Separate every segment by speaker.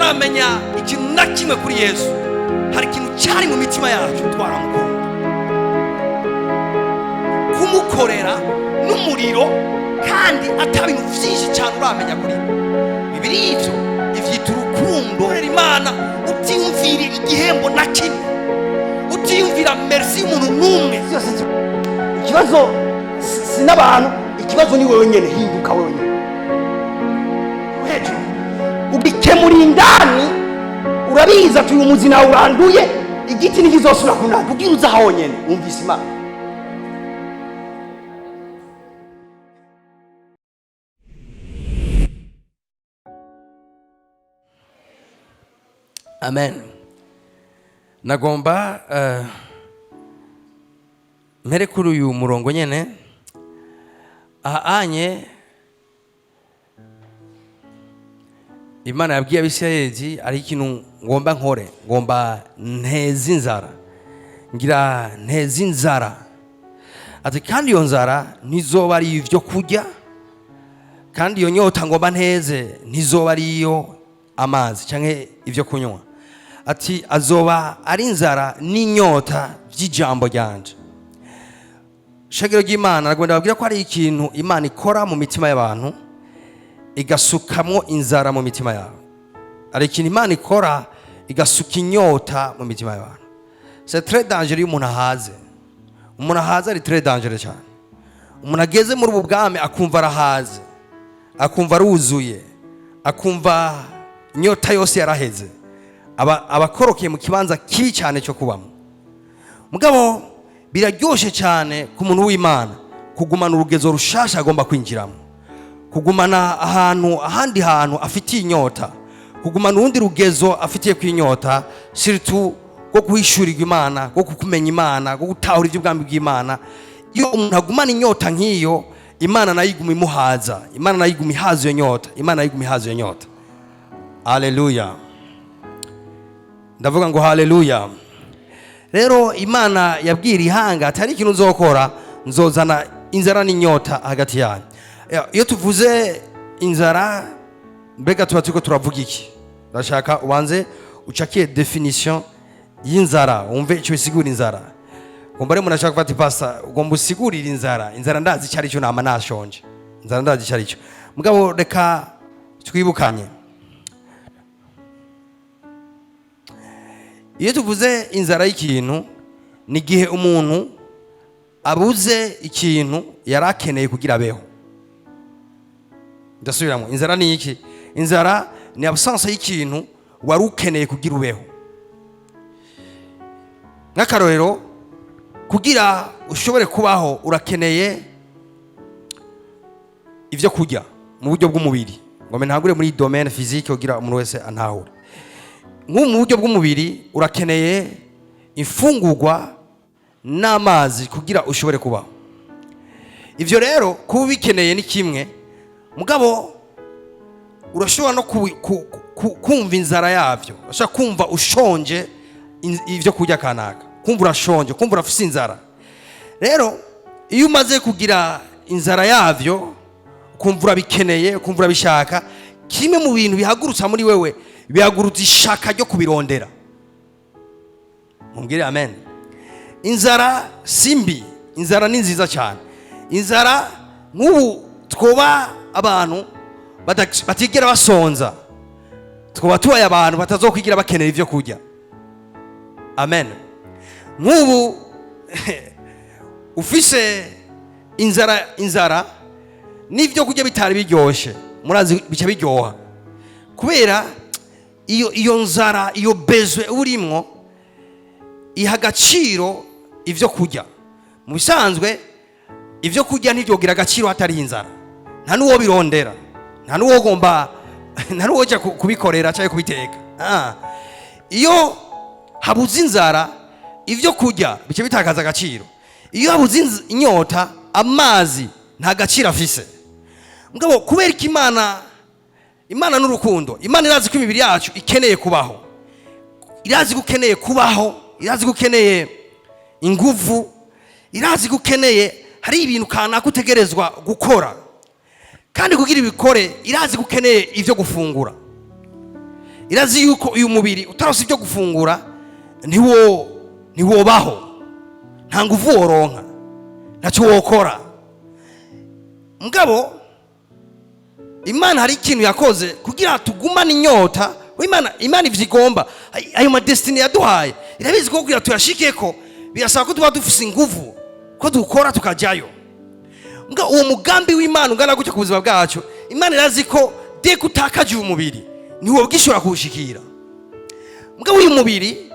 Speaker 1: Tutaramenya ikintu na kimwe kuri Yesu, hari ikintu cyari mu mitima yacu, twaramukunda. Kumukorera n'umuriro kandi ata bintu byinshi cyane uramenya kuri we. Bibiri ivyo ivyita urukundo. Korera Imana utiyumvira igihembo na kimwe, utiyumvira merci y'umuntu n'umwe.
Speaker 2: Byose ikibazo si n'abantu, ikibazo ni wewe nyene. Hinduka wewe nyene hejuru, ugikemura indani. Urabizi ati uyu muzi nawe uranduye, igiti ntikizosubira kunanda. Ubwira uza honyene wumvise Imana.
Speaker 1: Amen. Nagomba mpere kuri uyu murongo nyene aha anye. Imana yabwiye Abisirayeli, ari ikintu ngomba nkore, ngomba nteze inzara, ngira nteze inzara. Ati kandi iyo nzara ntizoba ari ibyo kurya, kandi iyo nyota ngomba nteze ntizoba ari iyo amazi cyangwa ibyo kunywa. Ati azoba ari inzara n'inyota by'ijambo ryanje. Shagiro ry'Imana, aragenda babwira ko hari ikintu Imana ikora mu mitima y'abantu, igasukamwo inzara mu mitima yabo. Hari ikintu Imana ikora, igasuka inyota mu mitima y'abantu. C'est très dangereux iyo umuntu ahaze. Umuntu ahaze ari très dangereux cyane. Umuntu ageze muri ubu bwami akumva arahaze, akumva aruzuye, akumva inyota yose yaraheze, aba abakorokeye mu kibanza kibi cyane cyo kubamo. Mugabo biraryoshe cyane ku muntu w'Imana kugumana urugezo rushasha agomba kwinjiramo, kugumana ahantu ahandi hantu afitiye inyota, kugumana urundi rugezo afitiye kw'inyota, surtout rwo guhishurirwa Imana, rwo kumenya Imana, rwo gutahura iby'ubwami bw'Imana. Iyo umuntu agumana inyota nk'iyo, Imana nayo iguma imuhaza, Imana nayo iguma ihaza iyo nyota, Imana nayo iguma ihaza iyo nyota. Haleluya! Ndavuga ngo haleluya! Rero Imana yabwira ihanga ati hari ikintu nzokora, nzozana inzara n'inyota hagati yanyu. Iyo tuvuze inzara, mbega tuba turiko turavuga iki? Ndashaka ubanze ucakiye définition y'inzara, wumve icyo bisigura inzara. Ugomba rero, umuntu ashaka gufata ipasta, ugomba usigurira inzara. Inzara ndazi icyo ari cyo, nama nashonje, inzara ndazi icyo ari cyo. Mugabo reka twibukanye, iyo tuvuze inzara y'ikintu, ni igihe umuntu abuze ikintu yari akeneye kugira abeho. Ndasubiramo, inzara ni iki? Inzara ni absence y'ikintu wari ukeneye kugira ubeho. Nk'akarorero, kugira ushobore kubaho urakeneye ibyo kurya mu buryo bw'umubiri. Ngo ntangure muri domaine physique kugira umuntu wese antahure. Nk'ubu mu buryo bw'umubiri urakeneye imfungurwa n'amazi kugira ushobore kubaho. Ibyo rero kuba ubikeneye ni kimwe, mugabo urashobora no kumva inzara yabyo. Urashobora kumva ushonje ibyo kurya kanaka, kumva urashonje, kumva urafise inzara. Rero iyo umaze kugira inzara yabyo, ukumva urabikeneye, ukumva urabishaka, kimwe mu bintu bihagurutsa muri wewe, bihagurutsa ishaka ryo kubirondera. Mumbwire amen. Inzara si mbi, inzara ni nziza cyane. Inzara, nk'ubu twoba abantu batigera basonza, twoba tubaye abantu batazokwigira bakenera ibyo kurya. Amen. Nk'ubu ufise inzara, inzara n'ibyo kurya bitari biryoshe, murazi bica biryoha, kubera iyo nzara, iyo besoin urimwo iha agaciro ibyo kurya. Mu bisanzwe ibyo kurya ntibyogira agaciro hatari inzara. Nta n'uwo birondera, nta n'uwo ugomba, nta n'uwo ujya kubikorera cyangwa kubiteka. Iyo habuze inzara, ibyo kurya bica bitakaza agaciro. Iyo habuze inyota, amazi nta gaciro afise. Mugabo kubera ko Imana n'urukundo, Imana irazi ko imibiri yacu ikeneye kubaho, irazi ko ukeneye kubaho, irazi ko ukeneye inguvu, irazi ko ukeneye, hari ibintu kanaka utegerezwa gukora. Kandi kugira ibikore, irazi ko ukeneye ibyo gufungura. Irazi yuko uyu mubiri utaronse ibyo gufungura ntiwobaho, nta nguvu woronka, ntacyo wokora. Mugabo Imana hari ikintu yakoze kugira tugumane inyota. Imana ivyo igomba, ayo ma destiny yaduhaye, irabizi ko kugira tuyashikeko birasaba ko tuba dufise inguvu, ko dukora tukajayo. Mbwa uwo mugambi w'Imana ungana gutya ku buzima bwacu, Imana irazi ko dès que utakaje uyu mubiri ntiwoba ugishobora kuwushikira. Mbwa uyu mubiri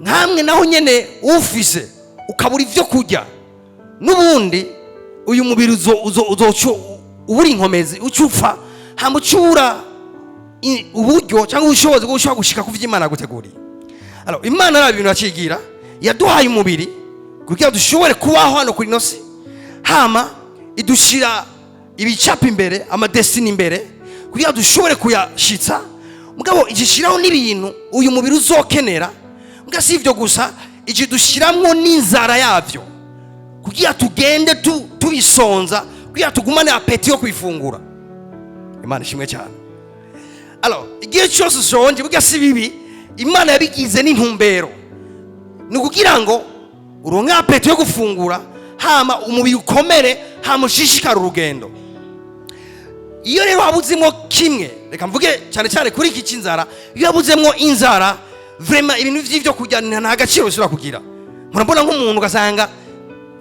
Speaker 1: nkamwe naho nyene ufise ukabura ivyo kurya, n'ubundi uyu mubiri uzoca ubura inkomezi, uca upfa, hama uca ubura uburyo cyangwa ubushobozi bwo gushobora gushika ku vyo Imana yaguteguriye. Alors, Imana ari ibintu yacigira, yaduhaye umubiri kugira dushobore kubaho hano kuri ino si, hama idushira ibicapo imbere, ama destiny imbere, kugira dushobore kuyashitsa. Mugabo igishiraho n'ibintu uyu mubiri uzokenera. Mbwa si ivyo gusa, ikidushiramwo n'inzara yavyo kugira tugende tubisonza, kugira tugumane appétit yo kwifungura. Imana ishimwe cyane. Alors, igihe cyose ushonje, burya si bibi, Imana yabigize n'intumbero, ni ukugira ngo uronke appétit yo gufungura, hama umubiri ukomere, hama ushishikare urugendo. Iyo rero habuzemo kimwe, reka mvuge cyane cyane kuri iki cy'inzara, iyo habuzemo inzara, vraiment ibintu by'ibyo kurya nta gaciro bishobora kugira. Murabona nk'umuntu ugasanga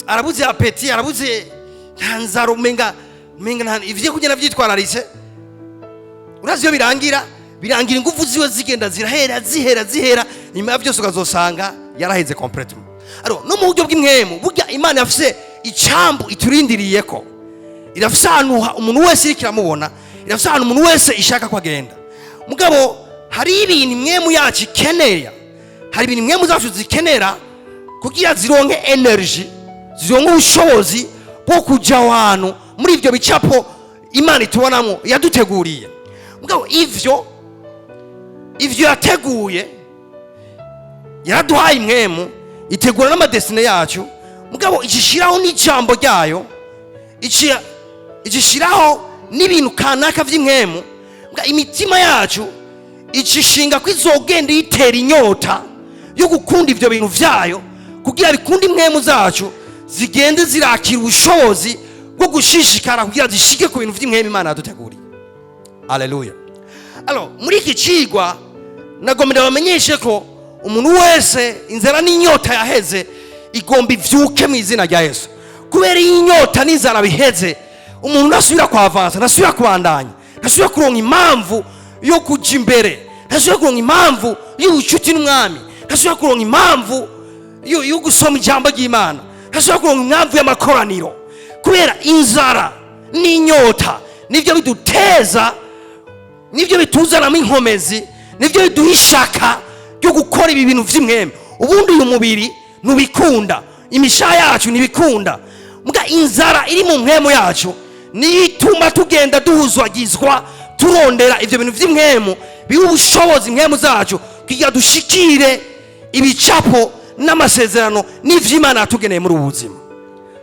Speaker 1: arabuze appétit, arabuze, nta nzara, umenga nta ivyo kurya navyitwararitse. Urazi iyo birangira ingufu ziwe zigenda zirahera, zihera, zihera, nyuma ya byose ukazosanga yaraheze complètement. Alors, no mu buryo bw'impwemu, burya Imana yafise icambu iturindiriyeko, irafise ahantu umuntu wese iriko iramubona, irafise ahantu umuntu wese ishaka ko agenda. Mugabo hari ibintu impwemu yacu ikenera, hari ibintu impwemu zacu zikenera kugira zironke énergie, zironke ubushobozi bwo kuja aho hantu muri ivyo bicapo Imana itubonamo yaduteguriye. Mugabo ivyo yateguye, yaraduhaye impwemu, itegura n'ama destiny yacu, mugabo igishiraho n'ijambo ryayo, igishiraho n'ibintu kanaka vy'impwemu. Mbwa imitima yacu icishinga ko izogenda iyitera inyota yo gukunda ivyo bintu vyayo, kugira bikunde impwemu zacu zigende zirakira ubushobozi bwo gushishikara kugira zishike ku bintu vy'impwemu Imana yaduteguriye. Aleluya. Alors, muri iki cigwa nagomba bamenyeshe ko umuntu wese inzara n'inyota yaheze igomba ivyuke mu izina rya Yesu. Kubera iyo inyota n'inzara biheze, umuntu ntasubira kwavansa, ntasubira kubandanya, ntasubira kuronka impamvu yo kuja imbere, ntasubira kuronka impamvu y'ubucuti n'Umwami, ntasubira kuronka impamvu yo gusoma ijambo ry'Imana, ntasubira kuronka impamvu y'amakoraniro, kubera inzara n'inyota nibyo biduteza, nibyo bituzanamo inkomezi, nibyo biduha ishaka ryo gukora ibi bintu vy'impwemu. Ubundi uyu mubiri ntubikunda, imishaha yacu ntibikunda. Mbwa inzara iri mu mpwemu yacu niyo ituma tugenda duhuzwagizwa, turondera ivyo bintu vy'impwemu biha ubushobozi impwemu zacu kugira dushikire ibicapo n'amasezerano n'ivy'Imana yatugeneye muri ubu buzima.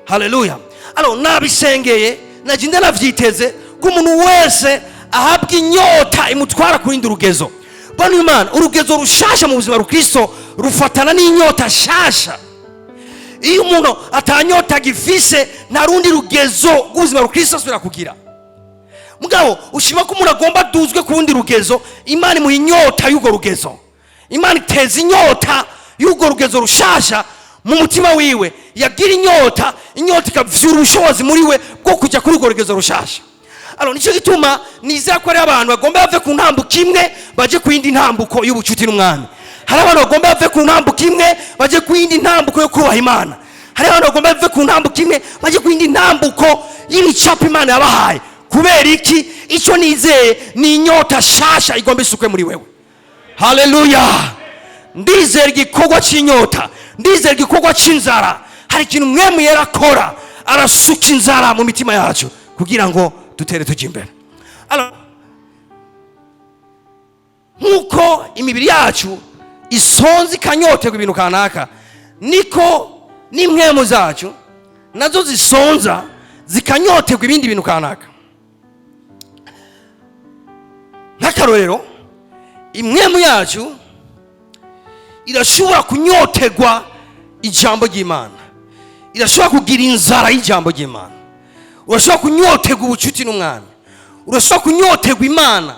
Speaker 1: Haleluya. Alors, nabisengeye, naje ndanavyiteze ko umuntu wese ahabwa inyota imutwara ku rundi rugezo. Bano Imana, urugezo rushasha mu buzima rukristo rufatana n'inyota shasha. Iyo umuntu atanyota agifise, nta rundi rugezo rw'ubuzima rukristo asubira kugira. Mugabo ushima ko umuntu agomba aduzwe ku rundi rugezo, Imana imuha inyota y'urwo rugezo. Imana iteza inyota y'urwo rugezo rushasha mu mutima wiwe. Yagira inyota, inyota ikavyura ubushobozi muri we bwo kujya kuri urwo rugezo rushasha. Alors, nicyo gituma nizera ko hari abantu bagomba bave ku ntambuko imwe baje ku yindi ntambuko y'ubucuti n'Umwami. Hari abantu bagomba bave ku ntambuko imwe baje ku yindi ntambuko yo kubaha Imana. Hari abantu bagomba bave ku ntambuko imwe baje ku yindi ntambuko y'ibicapo Imana yabahaye. Kubera iki? Icyo nizeye ni inyota shasha igomba isukwe muri wewe. Haleluya. Ndizera igikorwa cy'inyota, ndizera igikorwa cy'inzara. Hari ikintu mpwemu yera akora, arasuka inzara mu mitima yacu kugira ngo dutere tujya imbere. Alors, nk'uko imibiri yacu isonza ikanyoterwa ibintu kanaka, niko n'impwemu zacu nazo zisonza zikanyoterwa ibindi bintu kanaka. Nk'akarorero, Impwemu yacu irashobora kunyotegwa ijambo ry'Imana, irashobora kugira inzara y'ijambo ry'Imana. Urashobora kunyotegwa ubucuti n'umwami, urashobora kunyotegwa Imana,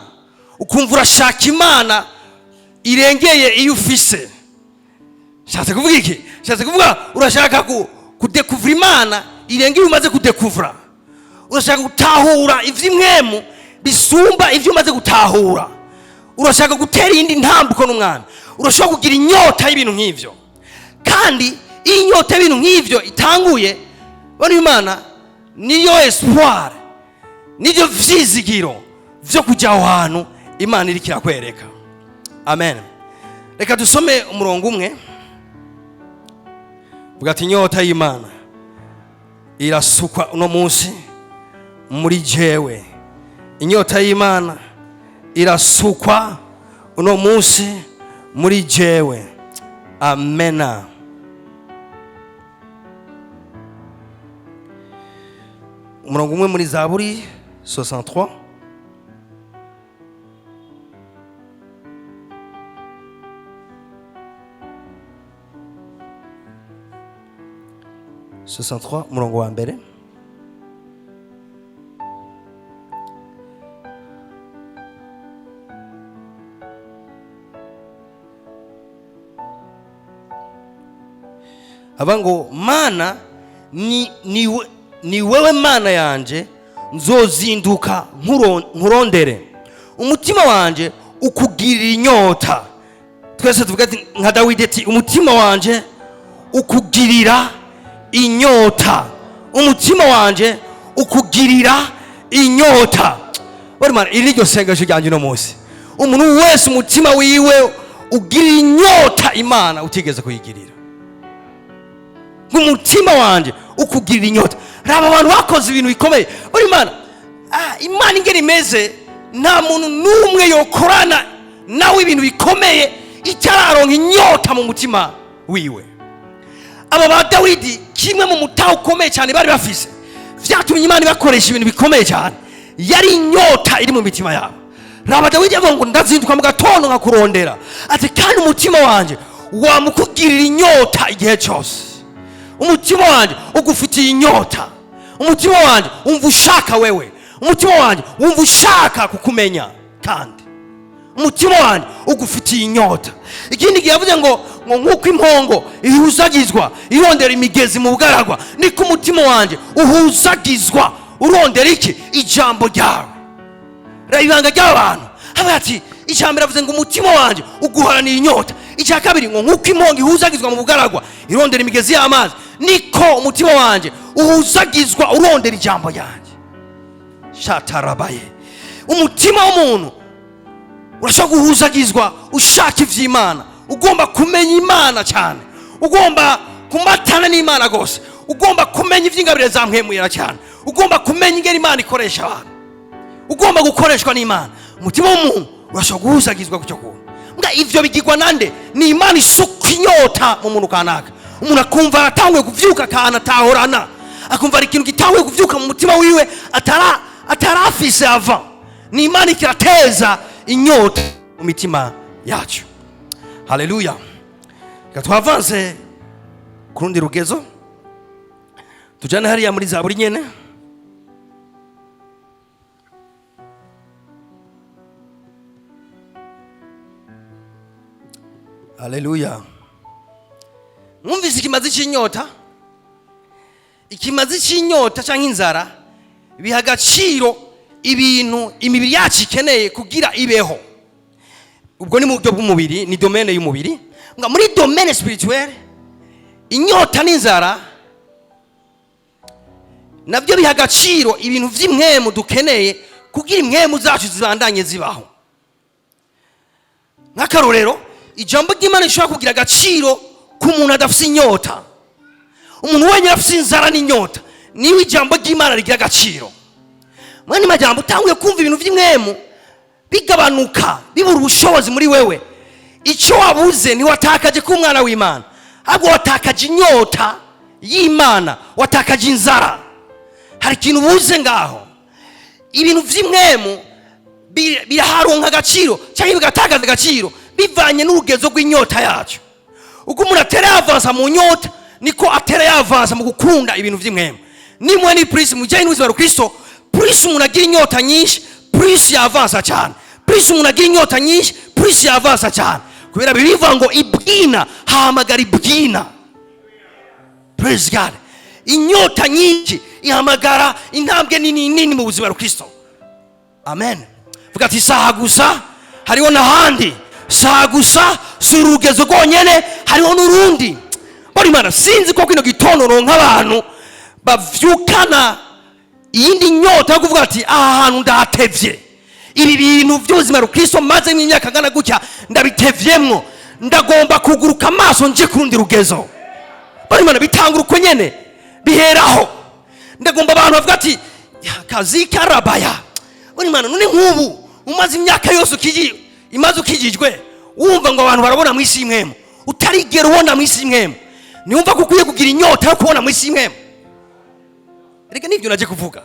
Speaker 1: ukumva urashaka Imana irengeye iyo ufise. Nshatse kuvuga iki? Nshatse kuvuga urashaka kudekuvura Imana irengeye umaze kudekuvura. Urashaka gutahura ivy'imwemu bisumba ivyo umaze gutahura. Urashaka gutera iyindi ntambuko n'umwami. Urashobora kugira inyota y'ibintu nk'ivyo. Kandi iyo inyota y'ibintu nk'ivyo itanguye, bano Imana niyo espoir, nivyo vyizigiro vyo kujya aho hantu Imana iriko irakwereka. Amen. Reka dusome umurongo umwe. Vuga ati inyota y'Imana irasukwa uno munsi muri jewe. Inyota y'Imana irasukwa uno munsi muri jewe. Amena. Umurongo umwe muri Zaburi 63. Umurongo wa mbere. Aba ngo Mana ni wewe Mana yanje, nzozinduka nkurondere, umutima wanje ukugirira inyota. Twese tuvuga ati nka Dawidi ati umutima wanje ukugirira inyota, umutima wanje ukugirira inyota. Bari Mana, iri niryo sengesho ryanje uno munsi. Umuntu wese umutima wiwe ugirira inyota Imana utigeze kuyigirira. Umutima wanje ukugirira inyota. Raba abantu bakoze ibintu bikomeye. Bari Mana, Imana ingene imeze, nta muntu n'umwe yokorana nawe ibintu bikomeye itararonka inyota mu mutima wiwe. Aba ba Dawidi kimwe mu mutaho ukomeye cyane bari bafise, vyatumye Imana ibakoresha ibintu bikomeye cyane, yari inyota iri mu mitima yabo. Raba Dawidi avuga ngo ndazinduka mu gatondo nkakurondera, ati kandi umutima wanje wamukugirira inyota igihe cyose. Umutima wanje ugufitiye inyota, umutima wanje wumva ushaka wewe, umutima wanje wumva ushaka kukumenya, kandi umutima wanje ugufitiye inyota. Ikindi gihe yavuze ngo nk'uko impongo ihuzagizwa irondera imigezi mu bugaragwa, niko umutima wanje uhuzagizwa urondera iki? Ijambo ryawe. Reba ibanga ry'abantu. Habaye ati ijambo riravuze ngo umutima wanje uguharanira inyota. Icya kabiri ngo nk'uko impongo ihuzagizwa mu bugaragwa irondera imigezi y'amazi, niko umutima wanje uhuzagizwa urondera ijambo ryanjye. Shatarabaye. Umutima w'umuntu urashobora guhuzagizwa ushaka ivy'Imana, ugomba kumenya Imana cyane, ugomba kumatana n'Imana gose, ugomba kumenya ivy'ingabire za mpwemuyera cyane, ugomba kumenya ingene Imana ikoresha abantu, ugomba gukoreshwa n'Imana. Umutima w'umuntu urashobora guhuzagizwa kucyo kuntu. Mbwa ivyo bigirwa nande? Ni Imana isuka inyota mu muntu kanaka. Umuntu akumva aratanguye kuvyuka akantu atahorana, akumva ari ikintu gitanguye kuvyuka mu mutima wiwe atarafise avant. Ni Imana ikirateza inyota mu mitima yacu. Haleluya. Reka twavanse ku rundi rugezo, tujane hariya muri Zaburi nyene. Haleluya. Mwumvise ikimazi c'inyota? Ikimazi c'inyota canke inzara biha agaciro ibintu imibiri yacu ikeneye kugira ibeho. Ubwo ni mu buryo bw'umubiri, ni domaine y'umubiri. Nga muri domaine spirituelle, inyota n'inzara nabyo biha agaciro ibintu vy'imwemu dukeneye kugira imwemu zacu zibandanye zibaho. Nk'akarorero, ijambo ry'Imana rishobora kugira agaciro ku muntu adafise inyota. Umuntu wenyine afise inzara n'inyota niwe ijambo ry'Imana rigira agaciro. Mwene majambo, utanguye kumva ibintu vy'imwemu bigabanuka, bibura ubushobozi muri wewe, icyo wabuze ntiwatakaje ku mwana w'Imana, ahubwo watakaje inyota y'Imana, watakaje inzara. Hari ikintu ubuze ngaho. Ibintu vy'imwemu Biraharonka agaciro cyangwa bigatakaza agaciro bivanye n'urugezo rw'inyota yacu. Uko umuntu atera yavansa mu nyota, niko atera yavansa mu gukunda ibintu by'impwemu. Nimwe ni plus mu bijyanye n'ubuzima bwa Kristo, plus umuntu agira inyota nyinshi, plus yavansa cyane. Plus umuntu agira inyota nyinshi, plus yavansa cyane, kubera bibivuga ngo ibwina hahamagara ibwina. Praise God. Inyota nyinshi ihamagara intambwe nini nini mu buzima bwa Kristo. Amen. Vuga ati: "Saha gusa, hariho n'ahandi. Saha gusa, si urugezo rwonyene, hariho n'urundi." Bari Imana, sinzi ko kino gitondo nk'abantu bavyukana iyindi nyota yo kuvuga ati: "Aha hantu ndatevye. Ibi bintu by'ubuzima bwa maze imyaka ngana gutya ndabitevyemwo, ndagomba kuguruka amaso nje ku rundi rugezo." Bari Imana, bitangura uko nyene, biheraho. Ndagomba abantu bavuga ati: "Kazi karabaya." Bari Imana, none nk'ubu umaze imyaka yose ukiji imaze ukijijwe, wumva ngo abantu barabona mu isi y'impwemu, utarigera ubona mu isi y'impwemu, niwumva ko ukwiye kugira inyota yo kubona mu isi y'impwemu? Reka nibyo naje kuvuga.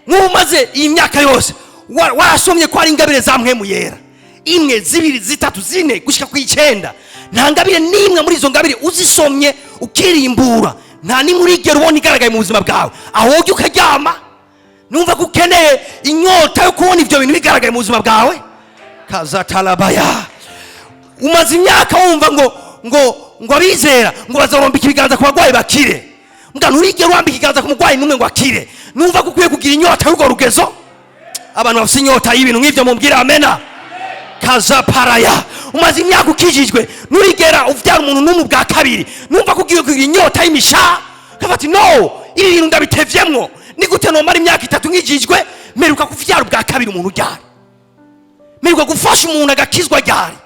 Speaker 1: Nk'ubu umaze iyi myaka yose warasomye ko hari ingabire za Mpwemu Yera, imwe, zibiri, zitatu, zine, gushyika ku 9, nta ngabire n'imwe muri izo ngabire uzisomye ukirimbura, nta n'imwe urigera ubona igaragaye mu buzima bwawe, aho ujya ukaryama, numva ko ukeneye inyota yo kubona ibyo bintu bigaragaye mu buzima bwawe. Kazatarabaya. Umaze imyaka wumva ngo abizera ngo bazarambika ibiganza ku barwayi bakire, mbwa nturigera urambika ikiganza ku murwayi n'umwe ngo akire. Numva ko ukwiye kugira inyota y'urwo rugezo. Abantu bafite inyota y'ibintu nk'ibyo mumbwira amena. Kazaparaya. Umaze imyaka ukijijwe, nturigera ubyara umuntu n'umwe bwa kabiri, numva ko ugiye kugira inyota y'imishaha, ukavuga ati: "No, ibi bintu ndabitevyemwo. Ni gute nomara imyaka 3 nkijijwe? Mperuka kuvyara ubwa kabiri umuntu ryari? Mperuka gufasha umuntu agakizwa ryari?"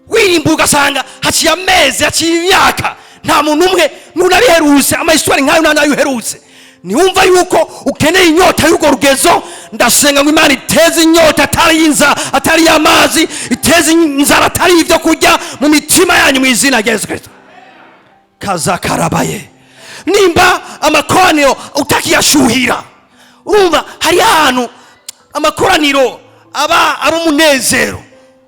Speaker 1: Wirimbuye ugasanga haciye amezi, haciye imyaka, nta muntu umwe ntunabiherutse. Ama histoires nk'ayo nta nayo uherutse. Niwumva yuko ukeneye inyota y'urwo rugezo, ndasenga ngo Imana iteze inyota atari y'inzara, atari y'amazi, iteze inzara atari ibyo kurya mu mitima yanyu, mu izina rya Yesu Kirisito. Kazakarabaye. Nimba amakoraniro utakiyashuhira, urumva hari ahantu amakoraniro aba umunezero.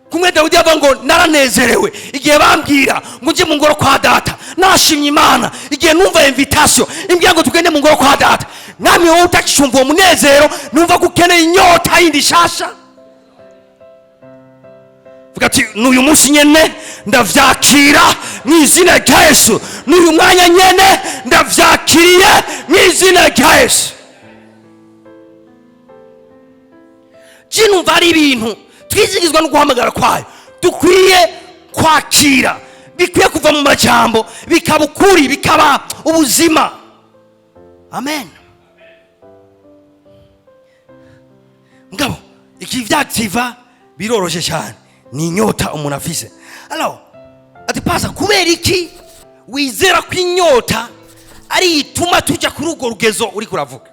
Speaker 1: Kumwe Dawidi yavuga ngo: "Naranezerewe igihe bambwira ngo ujye mu ngoro kwa Data. Nashimye Imana igihe numva invitation imbwira ngo tugende mu ngoro kwa Data." Mwami, wowe utakishumva uwo munezero, numva ko ukeneye inyota yindi shasha. Vuga ati: "N'uyu munsi nyene ndavyakira mu izina rya Yesu. N'uyu mwanya nyene ndavyakiriye mu izina rya Yesu." Je numva ari ibintu twizigizwa no guhamagara kwayo dukwiye kwakira, bikwiye kuva mu majambo bikaba ukuri, bikaba ubuzima. Amen. Ngabo iki vyakiva biroroshe cyane, ni inyota umuntu afise. Alors ati: "Pasa, kubera iki wizera ko inyota ari ituma tujya kuri urwo rugezo uri kuravuga?"